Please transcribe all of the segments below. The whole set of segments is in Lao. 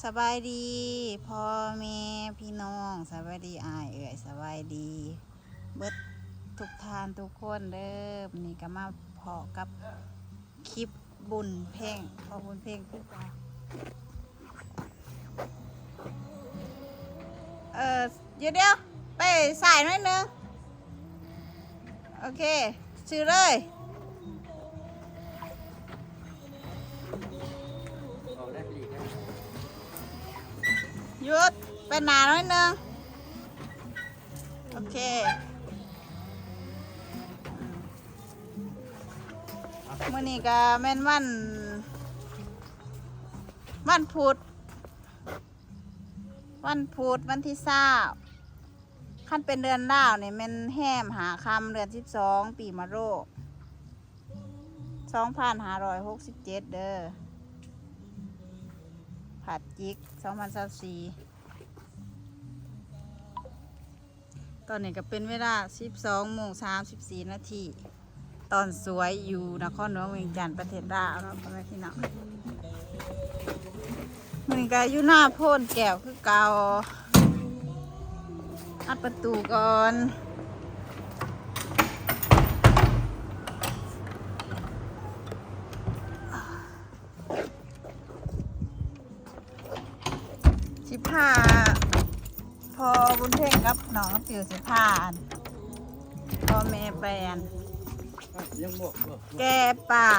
ສະບາຍດີພໍ່ແມ່ພີ່ນ້ອງ ສະບາຍດີອ້າຍເອື້ອຍ ສະບາຍດີເບິດທຸກທ່ານທຸກຄົນເດີ. ມື້ນີ້ກໍມາພໍ້ກັບຄລິບບຸນເພັງ ພໍ່ບຸນເພັງຄືເກົ່າ. ເອີ ດຽວໆ ໄປຊ້າຍໜ້ອຍໜຶ່ງ. ໂອເຄ ຊື່ເລີຍ. ຢຸດ ໄປໜ້າໜ້ອຍໜຶ່ງ. ໂອເຄ ມື້ນີ້ກໍແມ່ນວັນ ວັນພຸດ ວັນພຸດ ວັນທີຊາວ. ຄັນເປັນເດືອນລາວນີ້ແມ່ນແຮມຫ້າຄ່ຳ ເດືອນສິບສອງ ປີມະໂລກ ສອງພັນຫ້າຮ້ອຍຫົກສິບເຈັດເດີ ພະຈິກ ສອງພັນຊາວສີ່. ຕອນນີ້ກໍເປັນເວລາສິບສອງໂມງສາມສິບສີ່ນາທີ ຕອນສວຍຢູ່ນະຄອນຫຼວງວຽງຈັນ ປະເທດລາວເນາະ ພໍ່ແມ່ພີ່ນ້ອງ. ມື້ນີ້ກໍຢູ່ໜ້າໂພນແກ້ວຄືເກົ່າ. ອັດປະຕູກ່ອນ. ຊິພາພໍ່ບຸນເພັງກັບນ້ອງນ້ຳປິວ ຊິພາອັນ ພໍ່ແມ່ໄປອັນ ແກ່ປາ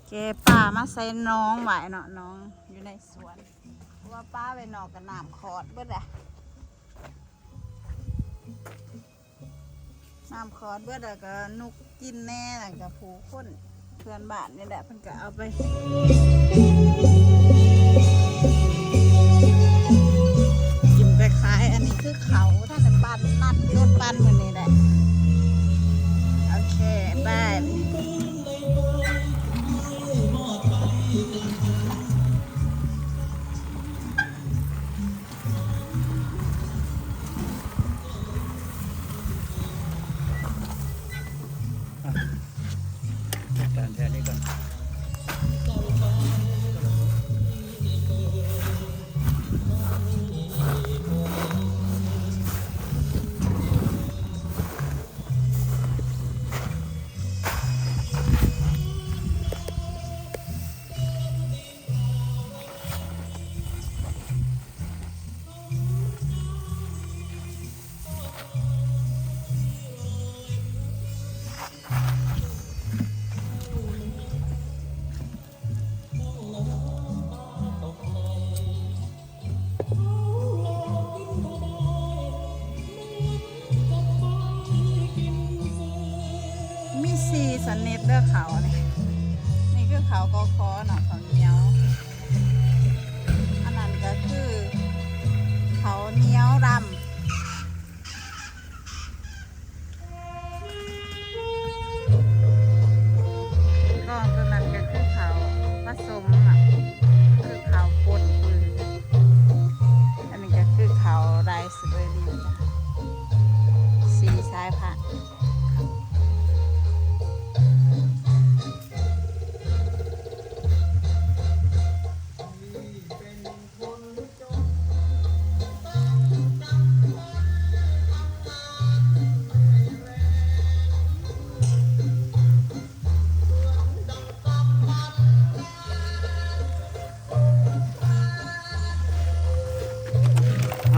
ແກ່ປາມາໃສ່ໜອງໄວ້ເນາະ ໜອງຢູ່ໃນສວນ ເພາະວ່າປາໄວ້ນອກກໍນ້ຳຂອດເບິດແຫຼະ. ນ້ຳຂອດເບິດ ແລ້ວກໍນົກກິນແດ່ ແລ້ວກໍຜູ້ຄົນເພື່ອນບ້ານນີ້ແຫຼະ ເພິ່ນກໍເອົາໄປກິນໄປຂາຍ. ອັນນີ້ຄືເຂົ້າ ທ່ານໄດ້ປັ່ນ ນັດລົດປັ່ນມື້ນີ້ແຫຼະ. ໂອເຄ ບາຍ. ຈັດການແຖວນີ້ກ່ອນ. ມີສີ່ຊະນິດເດີເຂົ້ານີ້. ນີ້ຄືເຂົ້າ ກຂ ເນາະ ເຂົ້າໜຽວ. ອັນນັ້ນກໍຄືເຂົ້າໜຽວດຳ. ກ່ອງຕົວນັ້ນກໍຄືເຂົ້າປະສົມນະ ຄືເຂົ້າປົນ. ອັນນີ້ກໍຄືເຂົ້າໄຣສເບີຣີ ສີ່ສາຍພັນ.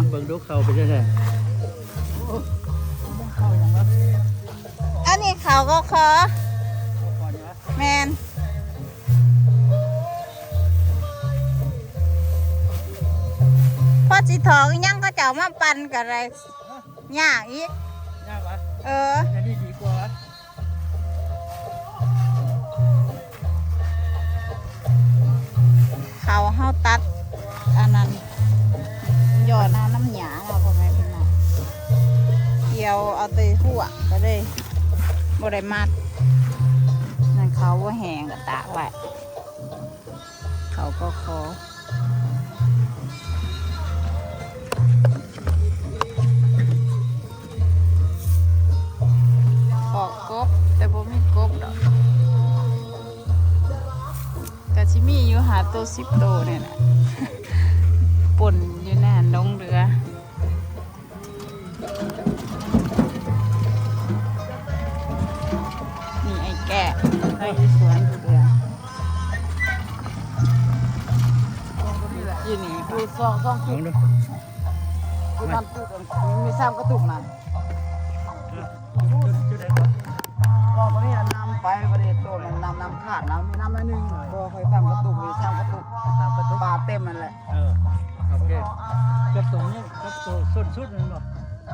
ເບິ່ງດູເຂົ້າເປັນຈັ່ງໃດ. ອັນນີ້ເຂົ້າ ກຂ ແມ່ນ. ພໍຊິຖອກອີ່ຫຍັງ ເຂົາເຈົ້າມາປັ່ນກໍໄດ້ ຍາກອີກ. ຍາກຫວາ? ເອີ ອັນນີ້ດີກວ່າຫວາ? ເຂົ້າເຮົາຕັດອັນນັ້ນ ຢອດເອົານ້ຳຫຍ້າເນາະ ພໍ່ແມ່ພີ່ນ້ອງ. ກ່ຽວເອົາແຕ່ຫົວກໍເລີຍບໍ່ໄດ້ມັດ. ນັ້ນເຂົ້າບໍ່ແຫ້ງກໍຕາກໄວ້. ເຂົ້າກໍຂໍ ອອກກົບ ແຕ່ບໍ່ມີກົບດອກ. ກະຊິມີຢູ່ ຫາໂຕສິບໂຕນີ້ແຫຼະ ປົ່ນຢູ່ໃນຫັ້ນ ລົງເຮືອ. ນີ້ໄອ້ແກະ ໄປຢູ່ສວນຜູ້ເດີ ຢູ່ນີ້ ຢູ່ສອງ ສອງຈຸດ ເອົາເດີ ຢູ່ສາມຈຸດ ມີສາມກະຕຸກນະ ເອີ ຈຸດ ຈຸດໃດກ່ອນ? ບໍ່ ຕົວນີ້ນຳໄປ ບໍ່ໄດ້ ໂຕນັ້ນນຳ ນຳຂາດນະ ມີນຳໜ້ອຍໜຶ່ງ ບໍ່ຄ່ອຍສາມກະຕຸກ ມີສາມກະຕຸກ ສາມກະຕຸກ ປາເຕັມຫັ້ນແຫຼະ ເອີ ໂອເຄ ກະຕຸກນີ້ ກະຕຸກສຸດໆນັ້ນບໍ່?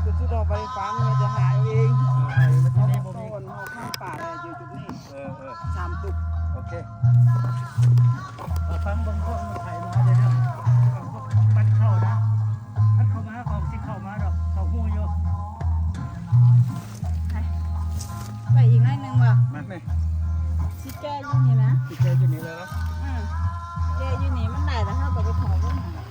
ສຸດໆ ເຮົາບໍ່ໄດ້ຝັງ ມີແຕ່ຫາເອງ ເອີ ມັນຊິມີບໍ່ມີ ເຮົາຂ້າມປ່າໄດ້ຢູ່ຈຸດນີ້ ເອີ ເອີ ສາມຕຸກ ໂອເຄ ເອົາຟັງເບິ່ງພວກມັນໄຖມາເດີ ເອົາພວກປັດເຂົ້ານະ ພັດເຂົ້າມາ ຂອງຊິເຂົ້າມາດອກ ເຂົາຮູ້ຢູ່ ໄປ ໄປອີກໜ້ອຍໜຶ່ງບໍ່? ມາແມ່ ຊິແກ່ຢູ່ນີ້ນະ ຊິແກ່ຢູ່ນີ້ເລີຍເນາະ ອື ແກ່ຢູ່ນີ້ມັນໄດ້ ແລ້ວເຮົາກໍໄປເຂົ້າເບິ່ງຫັ້ນລະ.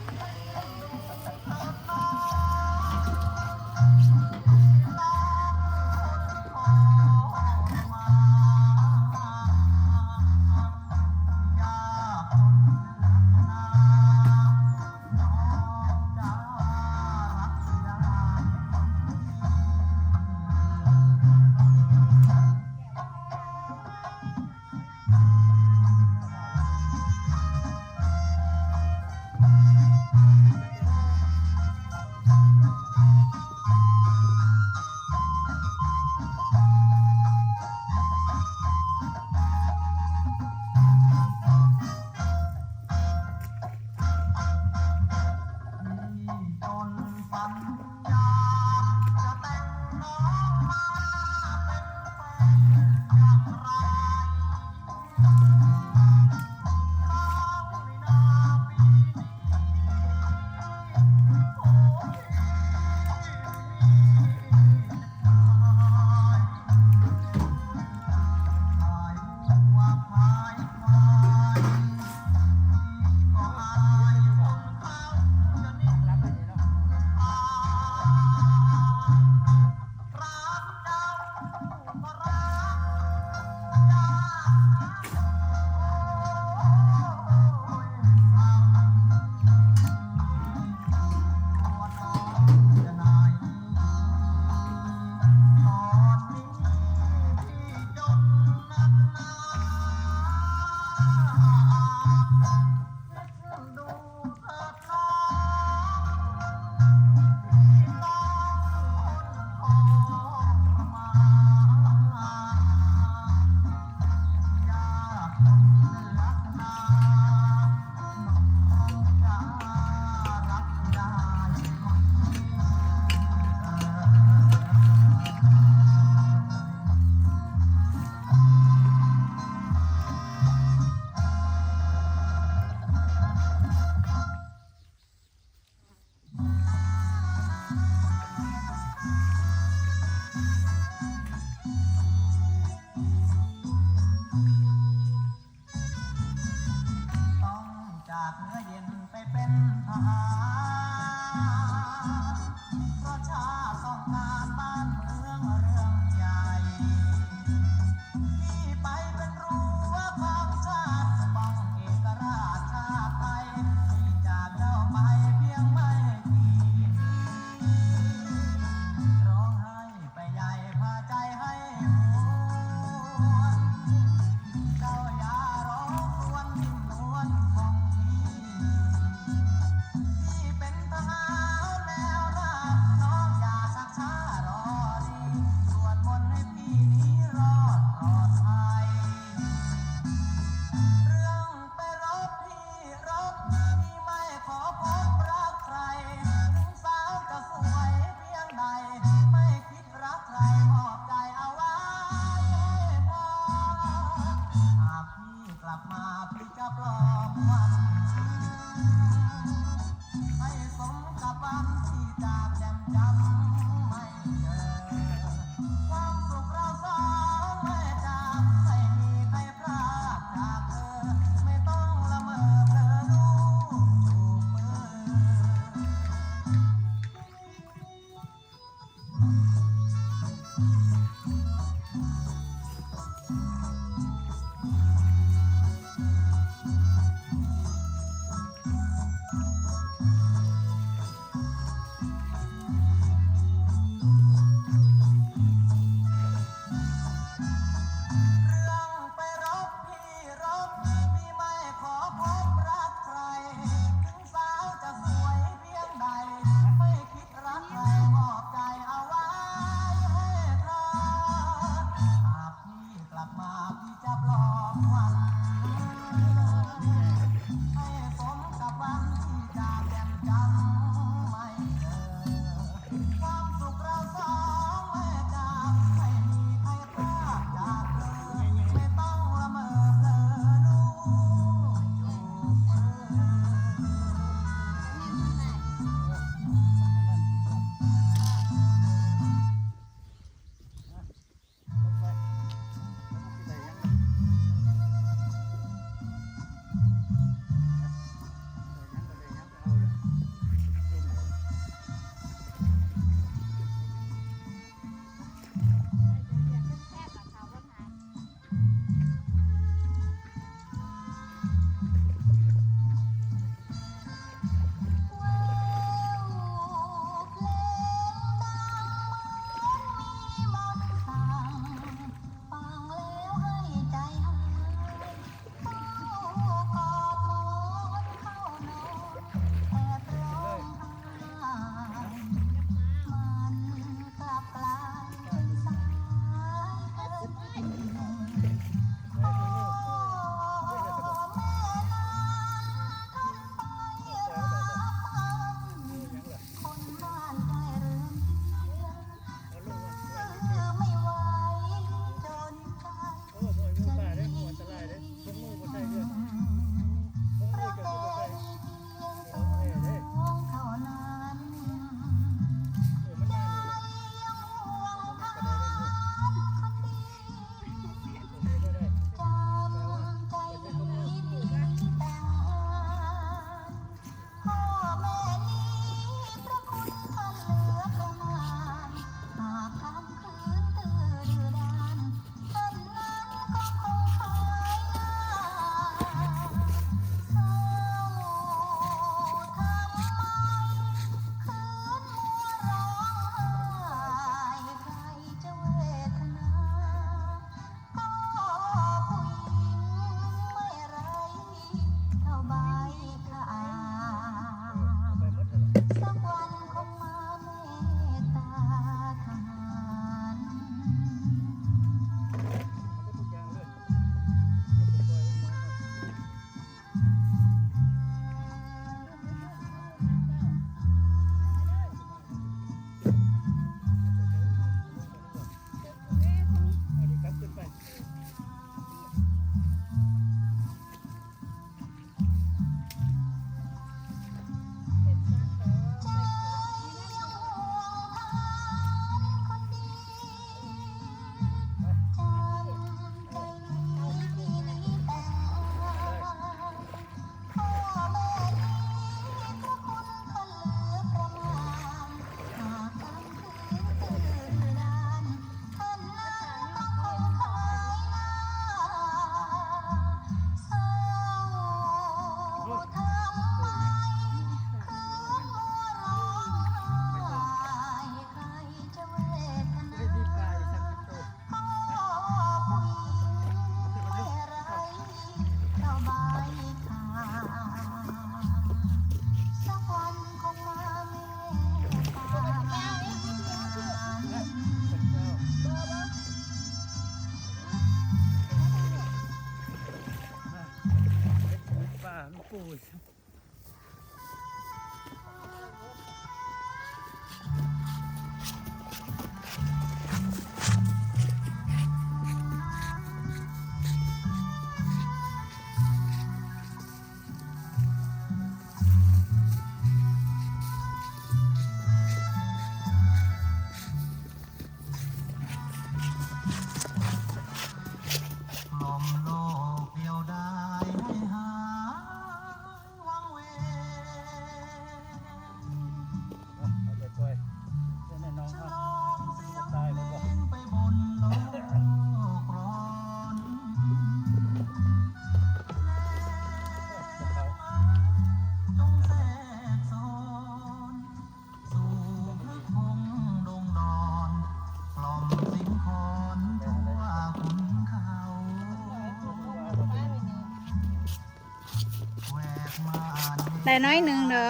ໄດ້ໜ້ອຍໜຶ່ງເດີ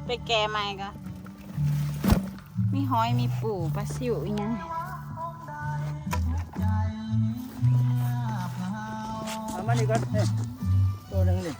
ໄປແກະໃໝ່ກ່ອນ. ມີຫອຍ ມີປູ ປາຊິວອີ່ຫຍັງ. ເອົາມານີ້ກ່ອນ ເອີ ໂຕໜຶ່ງນີ້.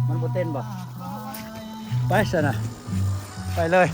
ມັນບໍ່ເຕັ້ນບໍ່? ໄປຊັ້ນນະ ໄປເລີຍ.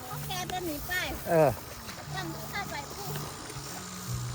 ເອົາແກະຕົວນີ້ໄປ ເອີ ຈັ່ງຊິພາໄປພຸ້ນ.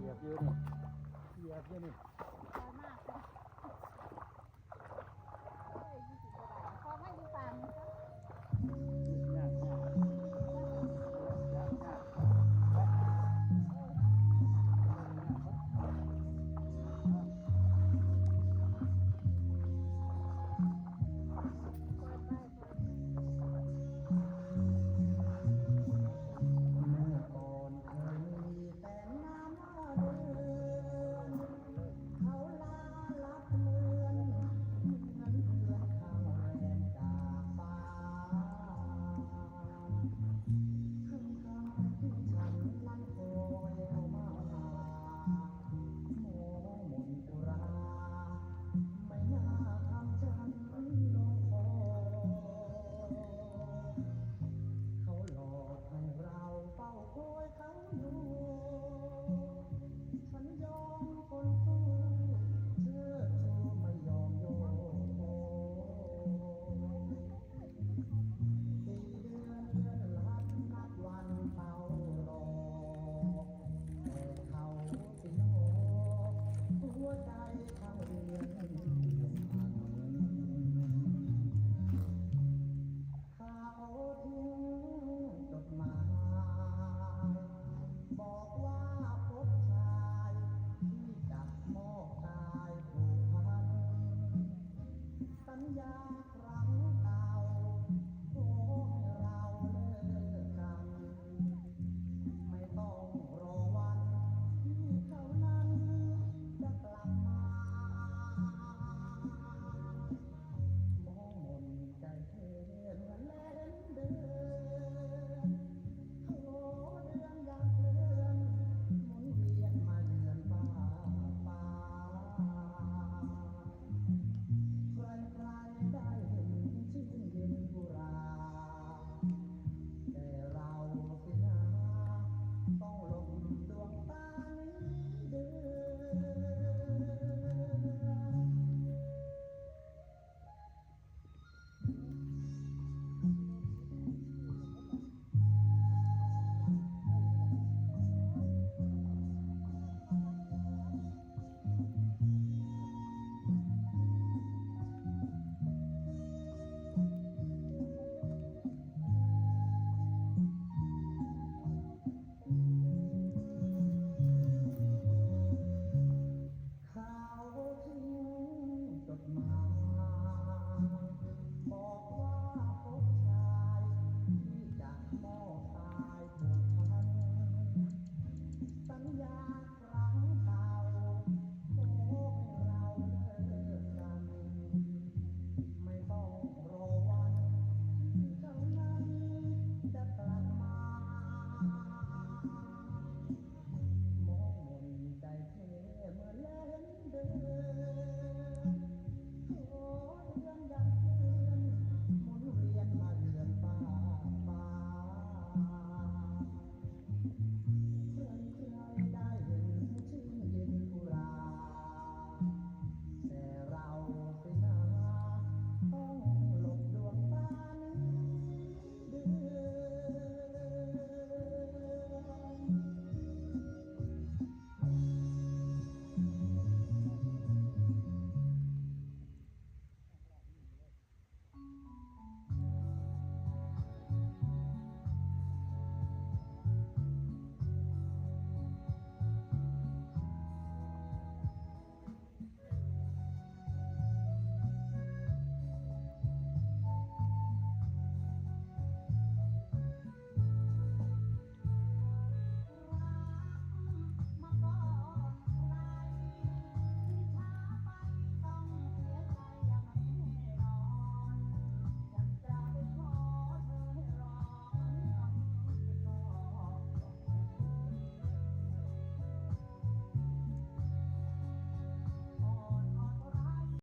ຢຽບຢູ່ນີ້ ຢຽບຢູ່ນີ້.